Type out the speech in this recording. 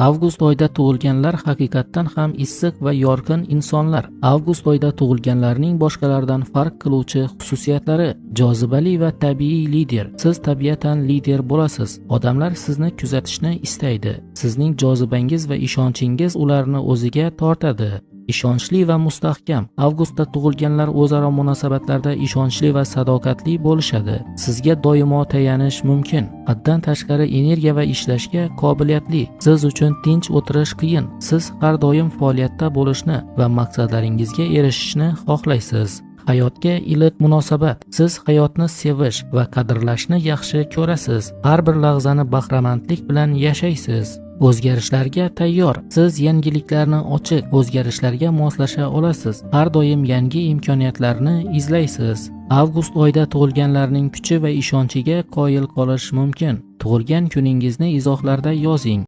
Avgust oyida tug'ilganlar haqiqatdan ham issiq va yorqin insonlar. Avgust oyida tug'ilganlarning boshqalardan farq qiluvchi xususiyatlari: jozibali va tabiiy lider. Siz tabiatan lider bo'lasiz. Odamlar sizni kuzatishni istaydi. Sizning jozibangiz va ishonchingiz ularni o'ziga tortadi. Ishonchli va mustahkam. Avgustda tug'ilganlar o'zaro munosabatlarda ishonchli va sadoqatli bo'lishadi. Sizga doimo tayanish mumkin. Haddan tashqari energiya va ishlashga qobiliyatli. Siz uchun tinch o'tirish qiyin. Siz har doim faoliyatda bo'lishni va maqsadlaringizga erishishni xohlaysiz. Hayotga iliq munosabat. Siz hayotni sevish va qadrlashni yaxshi ko'rasiz. Har bir lahzani bahramandlik bilan yashaysiz. O'zgarishlarga tayyor. Siz yangiliklarni ochiq, o'zgarishlarga moslasha olasiz. Har doim yangi imkoniyatlarni izlaysiz. Avgust oyida tug'ilganlarning kuchi va ishonchiga qoyil qolish mumkin. Tug'ilgan kuningizni izohlarda yozing.